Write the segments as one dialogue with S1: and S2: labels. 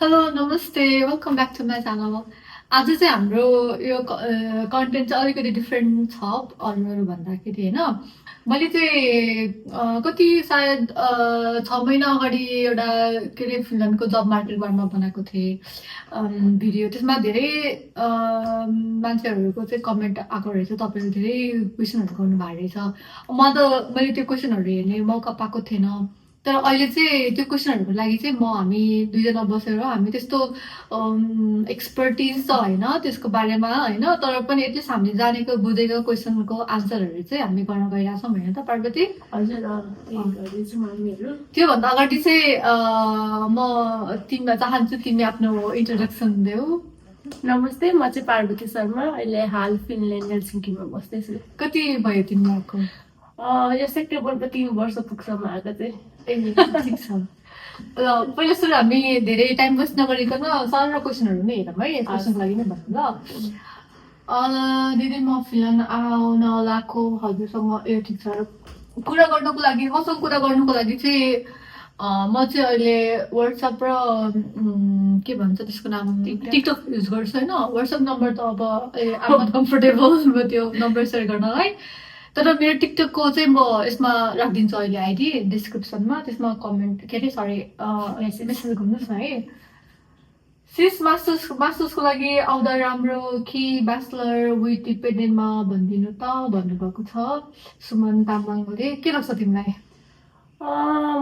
S1: Hello नमस्ते welcome back to my channel आज चाहिँ हाम्रो यो कन्टेन्ट चाहिँ अलिकति डिफ्रेन्ट छ अरूहरू भन्दाखेरि होइन मैले चाहिँ कति सायद 6 महिना अगाडि एउटा के अरे फिनल्यान्डको जब मार्केट बारेमा बनाएको थिएँ भिडियो त्यसमा धेरै मान्छेहरूको चाहिँ कमेन्ट आएको रहेछ तपाईँहरू धेरै क्वेसनहरू गर्नुभएको रहेछ मैले त्यो क्वेसनहरू हेर्ने मौका पाएको थिएन तर अहिले चाहिँ त्यो क्वेसनहरूको लागि चाहिँ हामी दुईजना बसेर हामी त्यस्तो एक्सपर्टिज त होइन त्यसको बारेमा होइन तर पनि एटलिस्ट हामीले जानेको बुझेको क्वेसनको आन्सरहरू चाहिँ हामी गर्न गइरहेछौँ होइन त पार्वती
S2: हजुर
S1: त्योभन्दा अगाडि चाहिँ म तिमीलाई चाहन्छु तिमी आफ्नो इन्ट्रोडक्सन देऊ
S2: नमस्ते म चाहिँ पार्वती शर्मा अहिले हाल फिनल्यान्ड हेलसिङ्कीमा बस्दैछु
S1: कति भयो तिमी आएको
S2: यो सेप्टेम्बरमा 3 वर्ष पुग्छ म आएको चाहिँ
S1: ठिक छ ल पहिला सुरु हामी धेरै टाइम वेस्ट नगरिकन सानो क्वेसनहरू नै हेरौँ है क्वेसनको लागि नै भन्नु ल दिदी म फिनल्यान्ड आउन लागेको हजुरसँग ए ठिक छ कुरा गर्नुको लागि मसँग कुरा गर्नुको लागि चाहिँ म चाहिँ अहिले वाट्सएप र के भन्छ त्यसको नाम टिकटक युज गर्छु होइन वाट्सएप नम्बर त अब आम नट कम्फर्टेबल त्यो नम्बर सेयर गर्नलाई तर मेरो टिकटकको चाहिँ म यसमा राखिदिन्छु अहिले आइडी डिस्क्रिप्सनमा त्यसमा कमेन्ट के अरे सरी मेसेज गर्नुहोस् न है सिस मास्टर्सको लागि आउँदा राम्रो कि ब्याचलर विथ डिपेन्डेन्टमा भनिदिनु त भन्नुभएको छ सुमन तामाङले के लाग्छ तिमीलाई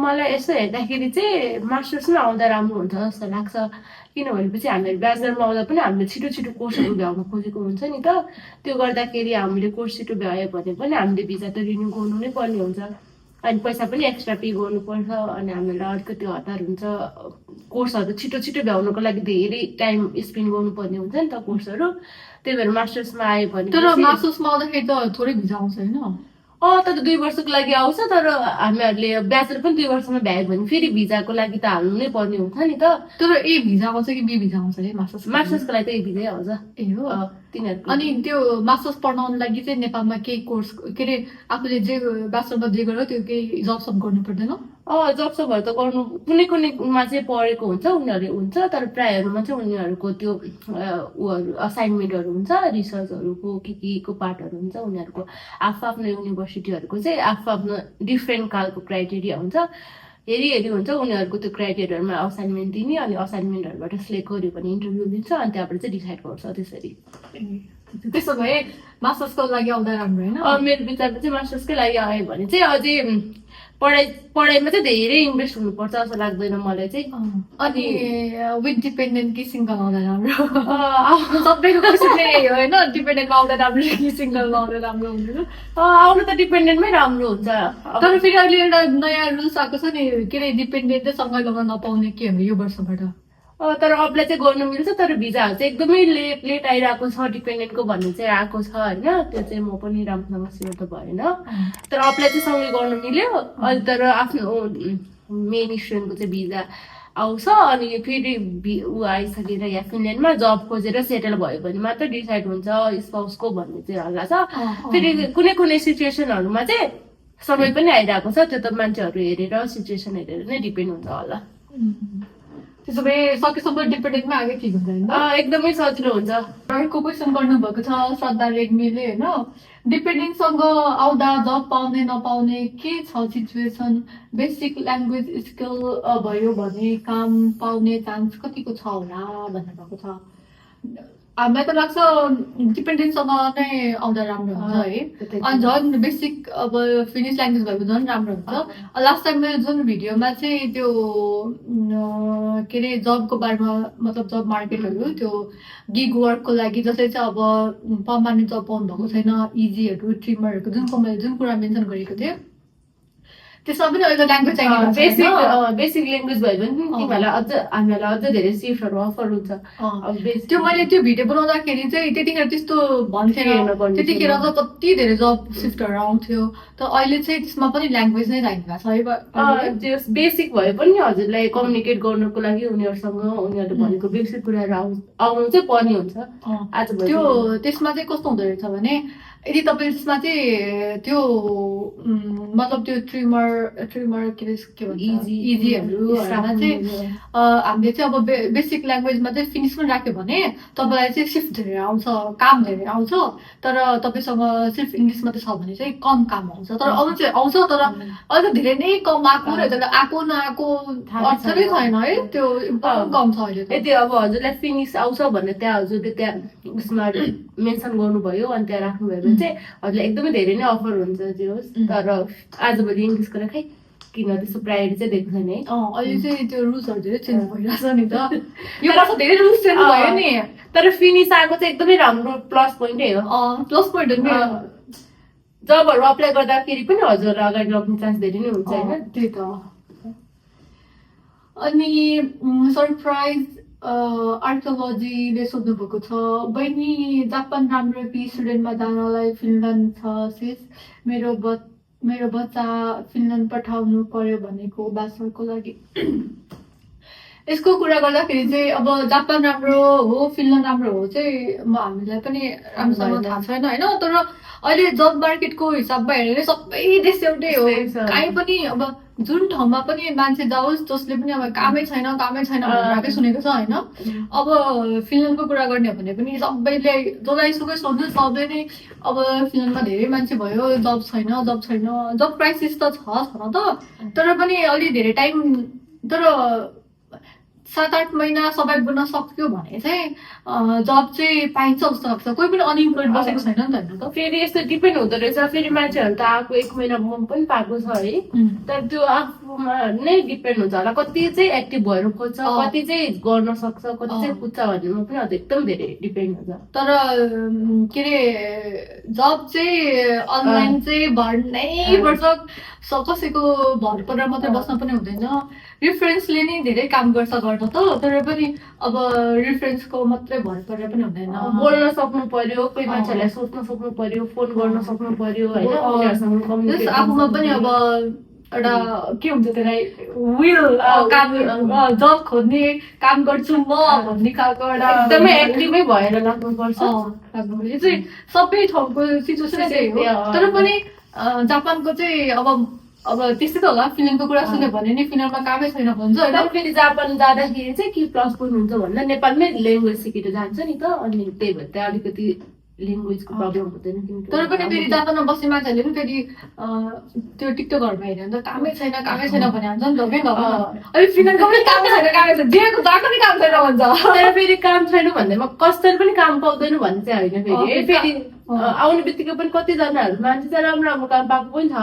S2: मलाई यसो हेर्दाखेरि चाहिँ मास्टर्समा आउँदा राम्रो हुन्छ जस्तो लाग्छ किनभनेपछि हामीहरू ब्याचलरमा आउँदा पनि हामीले छिटो छिटो कोर्सहरू भ्याउन खोजेको हुन्छ नि त त्यो गर्दाखेरि हामीले कोर्स छिटो भ्यायो भने पनि हामीले भिजा त रिन्यू गर्नु नै पर्ने हुन्छ अनि पैसा पनि एक्स्ट्रा पे गर्नुपर्छ अनि हामीलाई अलिकति हतार हुन्छ कोर्सहरू छिटो छिटो भ्याउनको लागि धेरै टाइम स्पेन्ड गर्नुपर्ने हुन्छ नि त कोर्सहरू त्यही भएर मास्टर्समा आयो भने
S1: तर मास्टर्समा आउँदाखेरि त थोरै भिजा आउँछ होइन
S2: तर 2 वर्षको लागि आउँछ तर हामीहरूले ब्याचलर पनि 2 वर्षमा भ्यायो भने फेरि भिजाको लागि त हाल्नु नै पर्ने हुन्छ नि त
S1: तर ए भिजा आउँछ कि बी भिजा आउँछ है
S2: मास्टर्सको लागि त ए भिजै आउँछ
S1: ए हो
S2: तिनीहरूको
S1: अनि त्यो मास्टर्स पढाउनु लागि चाहिँ नेपालमा केही कोर्स के अरे आफूले जे ब्याचलरमा जे गर्यो त्यो केही जब सब गर्नु पर्दैन
S2: जबसबहरू त गर्नु कुनै कुनैमा चाहिँ पढेको हुन्छ उनीहरूले हुन्छ तर प्रायःहरूमा चाहिँ उनीहरूको त्यो उहरू असाइनमेन्टहरू हुन्छ रिसर्चहरूको के पार्टहरू हुन्छ उनीहरूको आफ्नो युनिभर्सिटीहरूको चाहिँ आफ्नो डिफ्रेन्ट खालको क्राइटेरिया हुन्छ हेरी हुन्छ उनीहरूको त्यो क्राइटेरियामा असाइनमेन्ट दिने अनि असाइनमेन्टहरूबाट सिलेक्ट गर्यो भने इन्टरभ्यू दिन्छ अनि त्यहाँबाट चाहिँ डिसाइड गर्छ त्यसरी
S1: त्यसो भए मास्टर्सको लागि आउँदा राम्रो होइन
S2: मेरो विचारमा चाहिँ मास्टर्सकै लागि आयो भने चाहिँ अझै पढाइमा चाहिँ धेरै इन्भेस्ट हुनुपर्छ जस्तो लाग्दैन मलाई चाहिँ
S1: अनि विथ डिपेन्डेन्ट कि सिङ्गल आउँदा राम्रो सबैको क्वेसन यही हो होइन डिपेन्डेन्टमा आउँदा राम्रो कि सिङ्गलमा आउँदा राम्रो हुँदैन
S2: आउनु त डिपेन्डेन्टमै राम्रो हुन्छ
S1: तर फेरि अहिले एउटा नयाँ रुल्स आएको छ नि के अरे डिपेन्डेन्ट चाहिँ सँगै लगाउन नपाउने के हो यो वर्षबाट
S2: तर अप्लाई चाहिँ गर्नु मिल्छ तर भिजाहरू चाहिँ एकदमै लेट आइरहेको छ डिपेन्डेन्टको भन्ने चाहिँ आएको छ होइन त्यो चाहिँ म पनि राम्रोसँग स्योर त भएन तर अप्लाई चाहिँ सँगै गर्नु मिल्यो अनि तर आफ्नो मेन स्टुडेन्टको चाहिँ भिजा आउँछ अनि फेरि ऊ आइसकेर यहाँ फिनल्यान्डमा जब खोजेर सेटल भयो भने मात्र डिसाइड हुन्छ स्पाउसको भन्ने चाहिँ हल्ला छ फेरि कुनै सिचुएसनहरूमा चाहिँ समय पनि आइरहेको छ त्यो त मान्छेहरू हेरेर सिचुएसन हेरेर नै डिपेन्ड हुन्छ होला
S1: त्यसो भए सकेसम्म डिपेन्डेन्टमा आगे ठिक हुन्छ
S2: एकदमै सजिलो हुन्छ
S1: अर्को क्वेसन गर्नुभएको छ श्रद्धा रेग्मीले होइन डिपेन्डेन्टसँग आउँदा जब पाउने नपाउने के छ सिचुएसन बेसिक ल्याङ्ग्वेज स्किल भयो भने काम पाउने चान्स कतिको छ होला भन्नुभएको छ हामीलाई त लाग्छ डिपेन्डेन्टसँग नै आउँदा राम्रो हुन्छ है अनि झन् बेसिक अब फिनिस ल्याङ्ग्वेज भएको झन् राम्रो हुन्छ लास्ट टाइम मेरो जुन भिडियोमा चाहिँ त्यो के अरे जबको बारेमा मतलब जब मार्केटहरू त्यो गिग वर्कको लागि जसले चाहिँ अब पर्मानेन्ट जब पाउनु भएको छैन इजीहरू ट्रिमरहरूको जुन कुरा मेन्सन गरेको थिएँ त्यसमा पनि अहिले ल्याङ्ग्वेज चाहिने
S2: बेसिक ल्याङ्ग्वेज भयो भने तिमीहरूलाई हामीहरूलाई अझ धेरै सिफ्टहरू अफर हुन्छ
S1: त्यो मैले त्यो भिडियो बनाउँदाखेरि चाहिँ त्यतिखेर त्यस्तो भन्थेन त्यतिखेर त कति धेरै जब सिफ्टहरू आउँथ्यो त अहिले चाहिँ त्यसमा पनि ल्याङ्ग्वेज नै चाहिने भएको छ है
S2: त्यो बेसिक भए पनि हजुरलाई कम्युनिकेट गर्नुको लागि उनीहरूसँग उनीहरूले भनेको बेसिक कुराहरू आउनु चाहिँ पर्ने हुन्छ
S1: आज त्यो त्यसमा चाहिँ कस्तो हुँदो रहेछ भने यदि तपाईँ त्यसमा चाहिँ त्यो मतलब त्यो ट्रिमर के भन्छ इजीहरूमा चाहिँ हामीले चाहिँ अब बेसिक ल्याङ्ग्वेजमा चाहिँ फिनिस पनि राख्यो भने तपाईँलाई चाहिँ सिर्फ धेरै आउँछ, काम धेरै आउँछ। तर तपाईँसँग सिर्फ इङ्ग्लिस मात्रै छ भने चाहिँ कम काम आउँछ। तर अरू चाहिँ आउँछ तर अलिक धेरै नै कम आएको र त्यसलाई आएको नआएको अर्थै छैन है, त्यो एकदम कम छ अहिले त।
S2: यदि अब हजुरलाई फिनिस आउँछ भने त्यहाँ हजुरले त्यहाँ उसमा मेन्सन गर्नुभयो अनि त्यहाँ राख्नुभयो भने चाहिँ हजुरलाई एकदमै धेरै नै अफर हुन्छ त्यो होस्। तर आजभोलि इङ्ग्लिसको खै किन त्यस्तो प्रायोरिटी चाहिँ दिएको छैन है।
S1: अहिले चाहिँ त्यो रुल्सहरू धेरै चेन्ज भइरहेछ नि त, यो वर्ष धेरै रुल्स चेन्ज भयो नि।
S2: तर फिनिस आएको चाहिँ एकदमै राम्रो प्लस पोइन्टै हो।
S1: प्लस पोइन्ट हो नि।
S2: जबहरू अप्लाई गर्दाखेरि पनि हजुरलाई अगाडि लग्ने चान्स धेरै नै हुन्छ होइन।
S1: त्यही त। अनि सरप्राइज आर्कियोलोजीले सोध्नुभएको छ, बहिनी जापान राम्रो पी स्टुडेन्टमा जानलाई फिनल्यान्ड छ सिस, मेरो बच्चा फिनल्यान्ड पठाउनु पर्यो भनेको ब्याचलरको लागि। यसको कुरा गर्दाखेरि चाहिँ अब जापान राम्रो हो फिनल्यान्ड राम्रो हो चाहिँ हामीलाई पनि राम्रोसँग थाहा छैन होइन। तर अहिले जब मार्केटको हिसाबमा हेरेर सबै देश एउटै हो। कहीँ पनि अब जुन ठाउँमा पनि मान्छे जाओस् जसले पनि अब कामै छैन भनेर सुनेको छ होइन। अब फिनल्यान्डको कुरा गर्ने हो भने पनि सबैले जसलाई सुकै सोध्नु सबैले नै अब फिनल्यान्डमा धेरै मान्छे भयो, जब छैन जब क्राइसिस त छ न त। तर पनि अलि धेरै टाइम, तर 7-8 महिना सर्भाइभ गर्न सक्यो भने चाहिँ जब चाहिँ पाइन्छ जस्तो लाग्छ। कोही पनि अनइम्प्लोइड बसेको छैन नि त होइन त।
S2: फेरि यस्तो डिपेन्ड हुँदो रहेछ। फेरि मान्छेहरू त आएको 1 महिनामा पनि पाएको छ है। तर त्यो आफूमा नै डिपेन्ड हुन्छ होला, कति चाहिँ एक्टिभ भएर खोज्छ, कति चाहिँ गर्न सक्छ, कति चाहिँ पुग्छ भन्नेमा पनि एकदम धेरै डिपेन्ड हुन्छ।
S1: तर के अरे जब चाहिँ अनलाइन चाहिँ भर्नै पर्छ, कसैको भर परेर मात्रै बस्न पनि हुँदैन। रिफरेन्सले नै धेरै काम गर्छ गर्न त, तर पनि अब रिफरेन्सको मात्रै भर परेर पनि हुँदैन।
S2: बोल्न सक्नु पर्यो, कोही मान्छेलाई सोध्न सक्नु पर्यो, फोन गर्न सक्नु पर्यो होइन, उनीहरूसँग कम्युनिकेट।
S1: आफूमा पनि अब एउटा के हुन्छ त्यसलाई विल काम जब खोज्ने काम गर्छु म भन्ने खालको एउटा
S2: एकदमै एक्टिभै भएर लाग्नुपर्छ।
S1: यो चाहिँ सबै ठाउँको सिचुएसन त्यही हो। तर पनि जापानको चाहिँ अब त्यस्तै त होला। फिनल्यान्डको कुरा सुन्यो भने नि फिनल्यान्डमा कामै छैन भन्छ होइन।
S2: तर फेरि जापान जाँदाखेरि चाहिँ के प्लस पोइन्ट हुन्छ भन्दा नेपालमै ल्याङ्ग्वेज सिकेर जान्छ नि त, अनि त्यही भएर चाहिँ अलिकति ल्याङ्ग्वेजको प्रब्लम हुँदैन।
S1: तर पनि फेरि जापानमा बस्ने मान्छेहरूले पनि फेरि त्यो टिकटकहरूमा हेऱ्यो भने त कामै छैन भने हान्छ नि त के अहिले फिनल्यान्डको पनि कामै छैन दिएको जहाँ पनि काम छैन भन्छ।
S2: तर फेरि काम छैन भन्दैमा कसैले पनि काम पाउँदैन भन्ने चाहिँ होइन। फेरि आउने बित्तिकै पनि कतिजनाहरू मान्छे चाहिँ राम्रो काम पाएको पनि छ।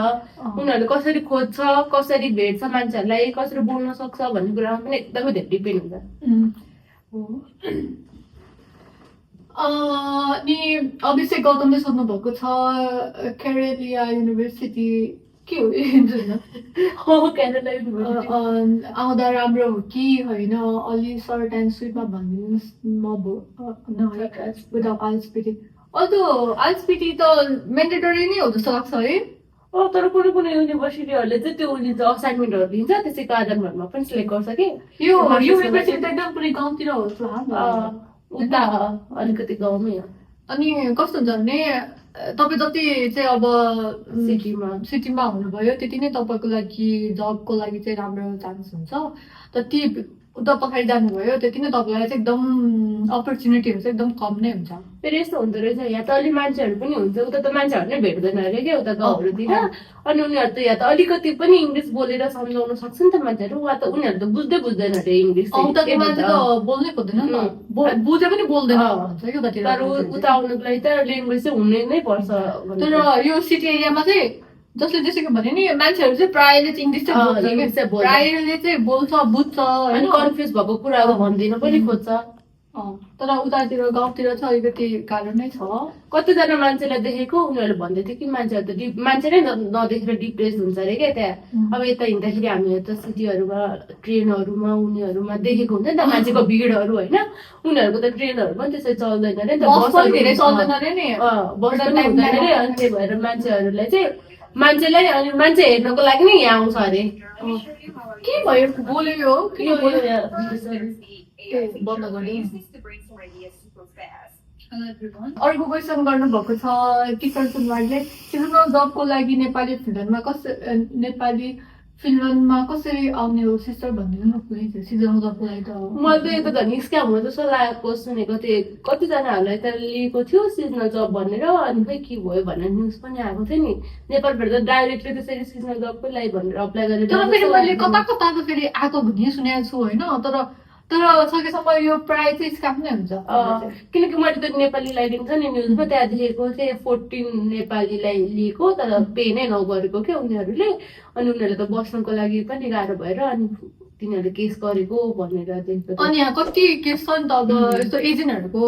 S2: उनीहरूले कसरी खोज्छ, कसरी भेट्छ मान्छेहरूलाई, कसरी बोल्न सक्छ भन्ने कुरामा पनि एकदमै धेरै डिपेन्ड हुन्छ।
S1: अनि अभिषेक गौतमले सोध्नु भएको छ, केरेलिया युनिभर्सिटी के हो
S2: केरेला युनिभर्सिटी
S1: आउँदा राम्रो हो कि होइन, अलि सर्ट एन्ड स्विटमा भनिदिनुहोस्। Without IELTS. त्यो आइएलटिएस त मेन्डेटरी नै हो जस्तो लाग्छ है।
S2: तर कुनै युनिभर्सिटीहरूले चाहिँ त्यो लिन्छ, असाइनमेन्टहरू लिन्छ, त्यसैको आधारमा पनि सिलेक्ट गर्छ कि।
S1: यो युनिभर्सिटी त एकदम पुरै गाउँतिर हो
S2: उता अलिकति गाउँमै हो।
S1: अनि कस्तो हुन्छ भने तपाईँ जति चाहिँ अब सिटीमा हुनुभयो त्यति नै तपाईँको लागि जबको लागि चाहिँ राम्रो चान्स हुन्छ। जति उता पछाडि जानुभयो त्यति नै तपाईँलाई चाहिँ एकदम अपर्च्युनिटीहरू चाहिँ एकदम कम नै हुन्छ।
S2: फेरि यस्तो हुँदो रहेछ, यहाँ त अलि मान्छेहरू पनि हुन्छ, उता त मान्छेहरू नै भेट्दैन अरे क्या उता गाउँहरूतिर। अनि उनीहरू त यहाँ त अलिकति पनि इङ्ग्लिस बोलेर सम्झाउन सक्छ नि त मान्छेहरू, वा त उनीहरू त बुझ्दैन अरे इङ्ग्लिस।
S1: उताको मान्छे त बोल्नै खोज्दैन नि त, बुझे पनि बोल्दैन भन्छ कि उतातिर।
S2: तर उता आउनुको लागि त ल्याङ्ग्वेज चाहिँ हुनै नै पर्छ।
S1: तर यो सिटी एरियामा चाहिँ जसले जसको भने नि मान्छेहरू चाहिँ प्रायःले चाहिँ इङ्ग्लिस चाहिँ बोल्छ, प्रायःले चाहिँ बोल्छ बुझ्छ
S2: अनि कन्फ्युज भएको कुराहरू भन्दिन पनि खोज्छ।
S1: तर उतातिर गाउँतिर चाहिँ अलिकति गाह्रो नै छ।
S2: कतिजना मान्छेलाई देखेको उनीहरूले भन्दै थियो कि मान्छेहरू त मान्छे नै नदेखेर डिप्रेस हुन्छ अरे क्या त्यहाँ। अब यता हिँड्दाखेरि हामीहरू त सिटीहरूमा ट्रेनहरूमा उनीहरूमा देखेको हुन्छ नि त मान्छेको भिडहरू होइन, उनीहरूको त ट्रेनहरू पनि त्यसै चल्दैन अरे नि त,
S1: बस पनि धेरै चल्दैन अरे नि,
S2: बस पनि हुँदैन अरे। अनि त्यही भएर मान्छेहरूलाई चाहिँ अनि मान्छे हेर्नको लागि नै यहाँ आउँछ अरे।
S1: के भयो बोल्यो बन्द गरिदियो। अर्को क्वेसन गर्नुभएको छ टिकर सुनवारले सिजनल जबको लागि नेपाली फिल्ममा कसरी आउने हो सिस्टर भनिदिनु न प्लिज सिजनल जबको लागि त
S2: मैले त यो त झन् स्क्याम हो जस्तो लागेको सुनेको थिएँ कतिजनाहरूलाई त लिएको थियो सिजनल जब भनेर अनि खै के भयो भनेर न्युज पनि आएको थियो नि नेपालबाट त डाइरेक्टली त्यसरी सिजनल जबकै लागि भनेर अप्लाई गरेर
S1: तर फेरि मैले कता कता त फेरि आएको भन्ने सुनेको छु होइन तर सकेसम्म यो प्रायः चाहिँ स्क्याम नै हुन्छ
S2: किनकि मैले त नेपालीलाई लिन्छ नि न्युजमा त्यहाँ देखेको थिएँ 14 नेपालीलाई लिएको तर पे नै नगरेको क्या उनीहरूले अनि उनीहरूले त बस्नको लागि पनि गाह्रो भएर अनि तिनीहरूले केस गरेको भनेर देखेको
S1: अनि यहाँ कति केस छ नि त अब यस्तो एजेन्टहरूको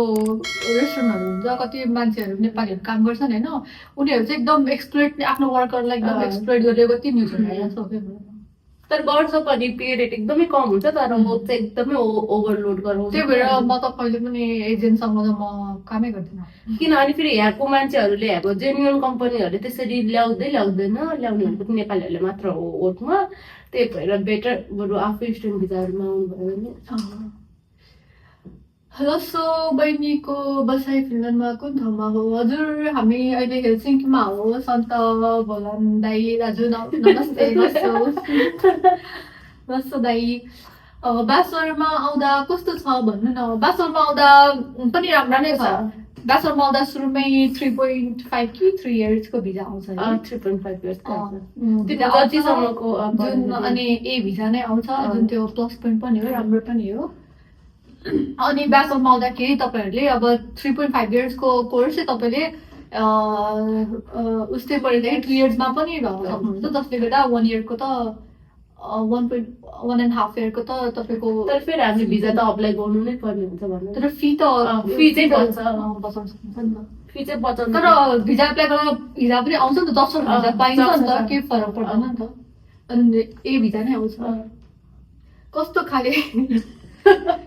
S1: रेस्टुरेन्टहरू हुन्छ कति मान्छेहरू नेपालीहरू काम गर्छन् होइन उनीहरू चाहिँ एकदम एक्सप्लोइट आफ्नो वर्करलाई एकदम एक्सप्लोइट गरेको कति न्युजहरू आइरहेको छ
S2: तर गर्छ पनि पे रेट एकदमै कम हुन्छ तर म चाहिँ एकदमै ओभरलोड गराउँछ
S1: त्यही भएर म त कहिले पनि एजेन्टसँग त म कामै गर्दिनँ
S2: किनभने फेरि यहाँको मान्छेहरूले यहाँको जेन्युन कम्पनीहरूले त्यसरी ल्याउँदैन ल्याउने भनेको नेपालीहरूले मात्र हो वर्कमा त्यही भएर बेटर बरु आफै स्टुडेन्ट भिजाहरूमा आउनुभयो भने
S1: लसो बहिनीको बसाइ फिनल्यान्डमा कुन ठाउँमा हो हजुर हामी अहिले हेलसिङ्कीमा हो सन्त भोलान दाई दाजु नमस्ते लसो दाई ब्याचलरमा आउँदा कस्तो छ भन्नु न ब्याचलरमा आउँदा पनि राम्रो नै छ ब्याचलरमा आउँदा सुरुमै 3.5 कि 3 इयर्सको भिजा आउँछ
S2: 3.5 इयर्स
S1: जुन अनि ए भिजा नै आउँछ जुन त्यो प्लस पोइन्ट पनि हो राम्रो पनि हो अनि ब्याचलरमा आउँदाखेरि तपाईँहरूले अब 3.5 इयर्सको कोर्स चाहिँ तपाईँले उस्तै पढ्दाखेरि 2 इयर्समा पनि गर्न सक्नुहुन्छ जसले गर्दा 1 इयरको त 1.5 इयरको त तपाईँको
S2: तर फेरि हामी भिजा त अप्लाई गर्नु नै पर्ने हुन्छ भन्नु
S1: तर फी चाहिँ बचाउन सक्नुहुन्छ नि त
S2: फी चाहिँ बचाउनु
S1: तर भिजा एप्लाई गर्दा भिजा पनि आउँछ नि त 10 वर्ष भिजा पाइन्छ नि त केही फरक पर्दैन नि त अनि ए भिजा नै आउँछ कस्तो खाले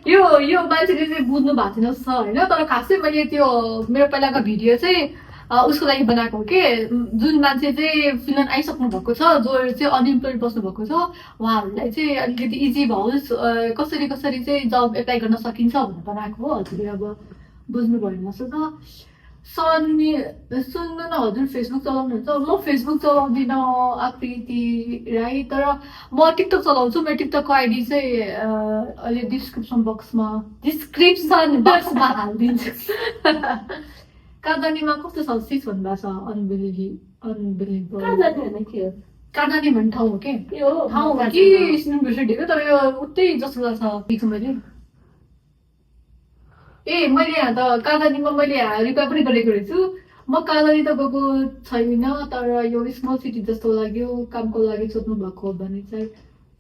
S1: यो मान्छेले चाहिँ बुझ्नु भएको थिएन जस्तो होइन तर खासै मैले त्यो मेरो पहिलाको भिडियो चाहिँ उसको लागि बनाएको हो कि जुन मान्छे चाहिँ फिनल्यान्ड आइसक्नु भएको छ जो चाहिँ अनइम्प्लोइड बस्नु भएको छ उहाँहरूलाई चाहिँ अलिकति इजी भओस् कसरी चाहिँ जब एप्लाई गर्न सकिन्छ भनेर बनाएको हो हजुरले अब बुझ्नुभयो जस्तो छ सुन्नु न हजुर फेसबुक चलाउनुहुन्छ म फेसबुक चलाउँदिनँ आकृति राई तर म टिकटक चलाउँछु मेरो टिकटकको आइडी चाहिँ अहिले डिस्क्रिप्सन बक्समा हालिदिन्छु कादानीमा कस्तो छ 6 भन्दा छ अनबिलिभेबल कादानी भन्ने ठाउँ हो कि ठाउँ हो कि युनिभर्सिटी हो तर यो उतै जस्तो छ मैले ए मैले यहाँ त कादानीमा मैले रिप्लाई पनि गरेको रहेछु म कादानी त गएको छैन तर यो स्मल सिटी जस्तो लाग्यो कामको लागि सोध्नु भएको भने चाहिँ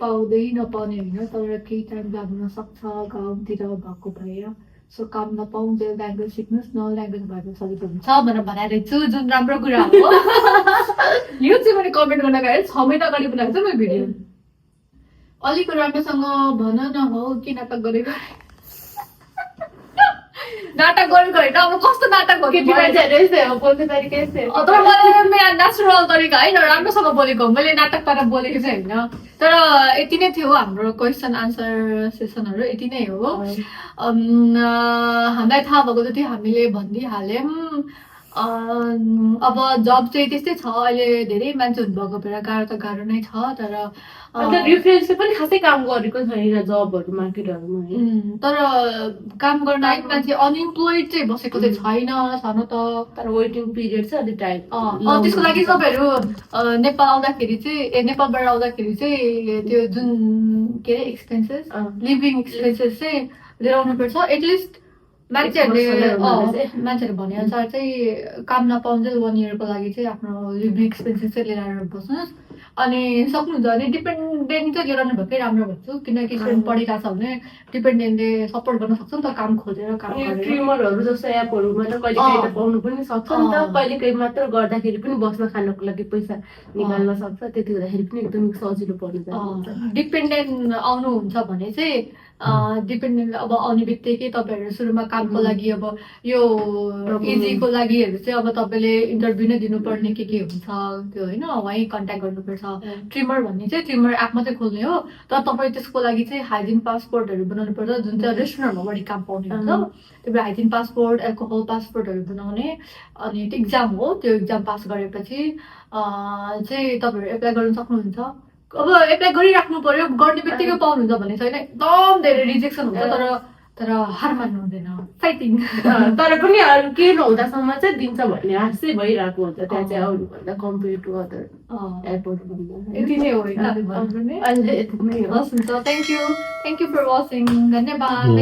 S1: पाउँदै नपाउने होइन तर केही टाइम लाग्न सक्छ गाउँतिर भएको भएर सो काम नपाउँदै ल्याङ्ग्वेज सिक्नुहोस् न ल्याङ्ग्वेज भएर सजिलो हुन्छ भनेर बनाइरहेको छु जुन राम्रो कुरा हो यो चाहिँ मैले कमेन्ट गर्न गएँ 6 महिना अगाडि बनाएको छु मैले भिडियो अलिक राम्रोसँग भन न हो के नाटक गरेको नाटक गरेको होइन अब कस्तो नाटक हो
S2: बोल्ने तरिका यस्तै हो
S1: तर मैले मेरो नेचुरल तरिका होइन राम्रोसँग बोलेको मैले नाटक पारेर बोलेको चाहिँ होइन तर यति नै थियो हाम्रो क्वेसन आन्सर सेसनहरू यति नै हो हामीलाई थाहा भएको जति हामीले भनिदिइहाल्यौँ अब जब चाहिँ त्यस्तै छ अहिले धेरै मान्छेहरू भएको भएर गाह्रो त गाह्रो नै छ तर
S2: रिफ्रेन्सले पनि खासै काम गरेको छैन जबहरू मार्केटहरूमा
S1: तर काम गर्न आएको मान्छे अनइम्प्लोइड चाहिँ बसेको चाहिँ छैन छन त
S2: तर वेटिङ पिरियड चाहिँ अलिक टाइम
S1: त्यसको लागि तपाईँहरू नेपाल आउँदाखेरि चाहिँ नेपालबाट आउँदाखेरि चाहिँ त्यो जुन के अरे एक्सपेन्सेस लिभिङ एक्सपेन्सेस चाहिँ लिएर आउनुपर्छ एटलिस्ट मान्छेहरूले भने अनुसार चाहिँ काम नपाउँदै 1 इयरको लागि चाहिँ आफ्नो लिभिङ एक्सपेन्सेस चाहिँ लिएर आएर बस्नुहोस् अनि सक्नुहुन्छ भने डिपेन्डेन्ट चाहिँ लिएर आउनु भएकै राम्रो भन्छु किनकि स्टुडेन्ट पढिरहेको छ भने डिपेन्डेन्टले सपोर्ट गर्न सक्छ नि त काम खोजेर काम गरेर
S2: ट्रिमरहरू जस्तो एपहरूमा त कहिले पाउनु पनि सक्छ नि त कहिले कहीँ मात्र गर्दाखेरि पनि बस्न खानको लागि पैसा निकाल्न सक्छ त्यति हुँदाखेरि पनि एकदम सजिलो पर्छ
S1: डिपेन्डेन्ट आउनुहुन्छ भने चाहिँ डिपेन्डेन्ट अब आउने बित्तिकै तपाईँहरू सुरुमा कामको लागि अब यो इजीको लागिहरू चाहिँ अब तपाईँले इन्टरभ्यू नै दिनुपर्ने के हुन्छ त्यो होइन वहीँ कन्ट्याक्ट गर्नुपर्छ ट्रिमर भन्ने चाहिँ ट्रिमर एप मात्रै खोल्ने हो तर तपाईँ त्यसको लागि चाहिँ हाइजिन पासपोर्टहरू बनाउनु पर्छ जुन चाहिँ रेस्टुरेन्टमा बढी काम पाउने हुन्छ त्यही भएर हाइजिन पासपोर्ट एल्कोहल पासपोर्टहरू बनाउने अनि त्यो इक्जाम हो त्यो इक्जाम पास गरेपछि चाहिँ तपाईँहरू एप्लाई गर्न सक्नुहुन्छ अब एप्लाई गरिराख्नु पर्यो गर्ने बित्तिकै पाउनुहुन्छ भन्ने छैन एकदम धेरै रिजेक्सन हुन्छ तर हार मान्नु हुँदैन फाइटिङ
S2: तर पनि अरू के नहुँदासम्म चाहिँ दिन्छ भन्ने आश चाहिँ भइरहेको हुन्छ त्यहाँ चाहिँ अरूभन्दा कम्पेयर टु अदर एयरपोर्ट
S1: यति नै हो होइन
S2: अहिले यति नै हो
S1: हस् हुन्छ थ्याङ्क यू फर वाचिङ धन्यवाद